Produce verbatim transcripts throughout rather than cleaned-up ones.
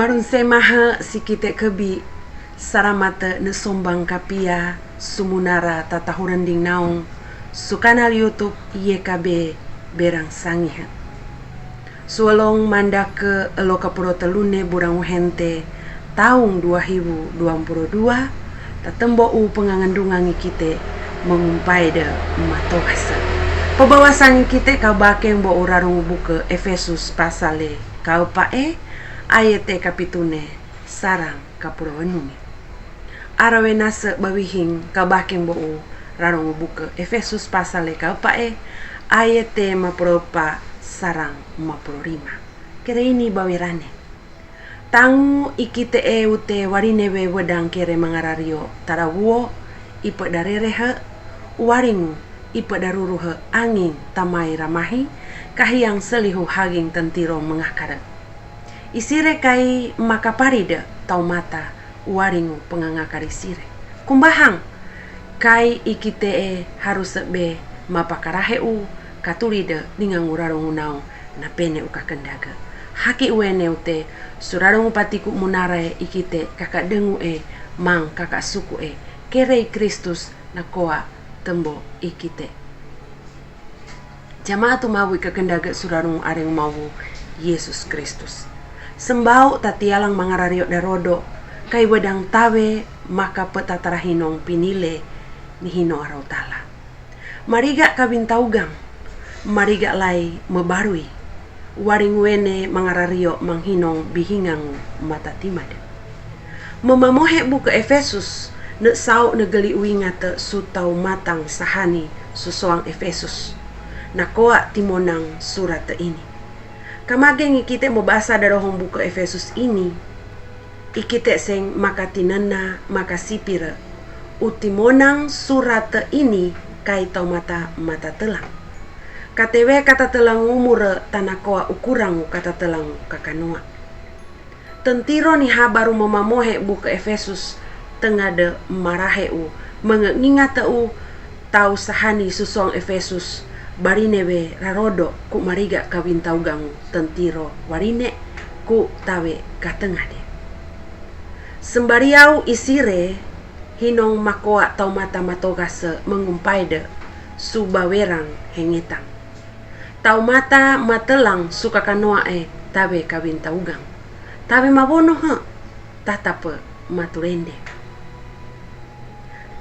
Maronsemahe si kite kebi, saramate ne sombang kapia, sumunara tatahurending naung, su kanal YouTube Y K B Berang Sangihe. Suelong mandake elo kapuro telune burangu hente, taung dua hibu dua puluh dua, tatembo u pengangendungangi kite, mengumpai de matokase. Pebawasangi kite kabakeng bo urarung buke Efesus pasale kaepa e, ayete kapitune, sarang kapuro wenungi. Arawe nase bawihing kabakeng bo u rarung buke Efesus pasale kaepa e, ayete mapuro pa sarang mapuro rima. Kere ini bawerane. Tangu ikite e ute warine we wedang kere mangarario tarawuo, ipe darerehe, uwaringu, ipe daruruhe anging tamai ramahi, kahiang selihu haging tentiro mengakare. Isire kai makaparide taumata uwaringu pengangakari sire. Kumbahang, kai ikite e haruse be mapakarahe u katuride dingangu rarungu naung napene u kakendage. Haki uwene ute, surarungu patiku munara e ikite kakadengu e, mang kakasuku e, kerei Kristus nakoa tembo ikite. Jamaatu mawi kakendage surarungu areng mawu Yesus Kristus. Sembau tatialang mangarario darodo, kai wedang tawe maka petatarahinong pinile ni hino arau tala. Mariga kawintaugang, mariga lai mebarui, waring wene mangarario manghinong bihingangu matatimade. Memamohe buke Efesus, ne sau ne geli uingate su tau matang sahani su soang Efesus. Nakoa timonang surate ini. Kamageng ikite mebasa darohong buke Efesus ini. Ikite seng makatinena makasipire, utimonang surate ini kai taumata matatelang. Katewe katatelang umure tanakoa ukurangu katatelang kakanoa. Tentiro ni habaru memamohe buke Efesus tengade marahe u mengengingate u tau sahani su soang Efesus, barine we rarodo ku mariga kawintaugangu tentiro warine ku tawe katengade. Sembariau isire hinong makoa taumata matogase mengumpai de su bawerang hengetang. Taumata matelang su kakanoa e tawe kawintaugang. Tawe mawono he, tatape maturende.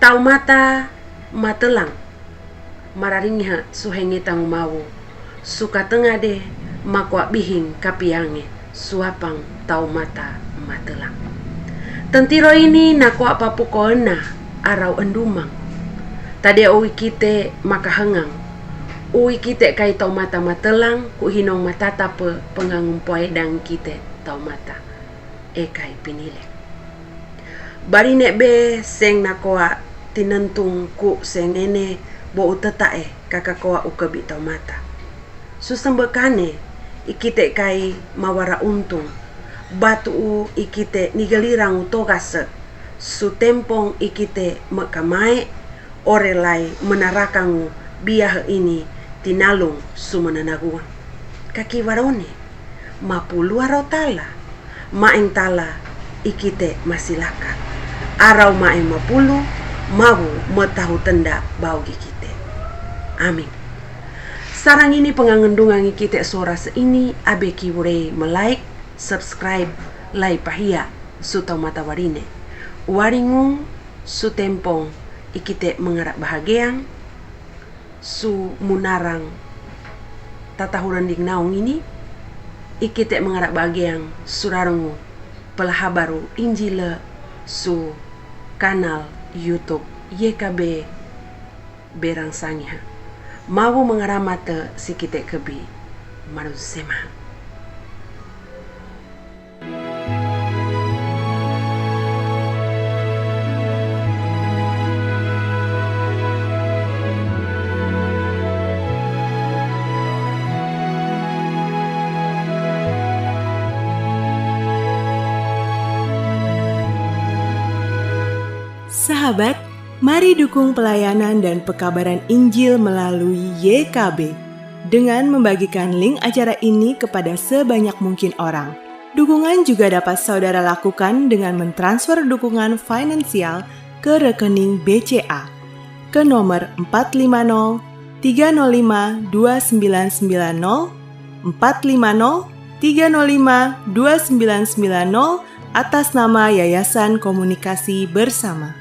Taumata matelang, mararingiha su hengetang mawu, su katengade makoa bihing kapiange suapang taumata matelang. Tentiro ini nakoa papukoena arau endumang. Tade uikite makahengang, uikite kai taumata matelang ku hinong matatape pengangumpoedang kite taumata. Ekai pinile. Barine be seng nakoa tinentung ku seng ene bo uteta e kakakoa ukebi taumata. Su sembekane ikite kai mawara untung, batu u ikite nigelirang utogase, su tempong ikite mekamae, ore lai menarakangu biahe ini tinalung su menanaguang. Kakiwarone, mapulu arau tala, maeng tala ikite masilaka. Arau maeng mapulu, mawu metahu tenda baugi kite. Amin. Sarang ini pengangendungangi kite sorase ini, abe kiwurei melike, subscribe, lai pahia, su taumata warine. Uwaringu, su tempong, ikite mengara bahageang, su munarang tatahurending naung ini, ikite mengara bahageang, surarungu, pelahabaru Injile, su kanal YouTube Y K B Berang Sangiha. Mawu mengaramate si kite kebi, maronsemaha. Sahabat, mari dukung pelayanan dan pekabaran Injil melalui Y K B dengan membagikan link acara ini kepada sebanyak mungkin orang. Dukungan juga dapat saudara lakukan dengan mentransfer dukungan finansial ke rekening B C A ke nomor empat lima nol tiga nol lima dua sembilan sembilan nol, empat lima nol tiga nol lima dua sembilan sembilan nol, atas nama Yayasan Komunikasi Bersama.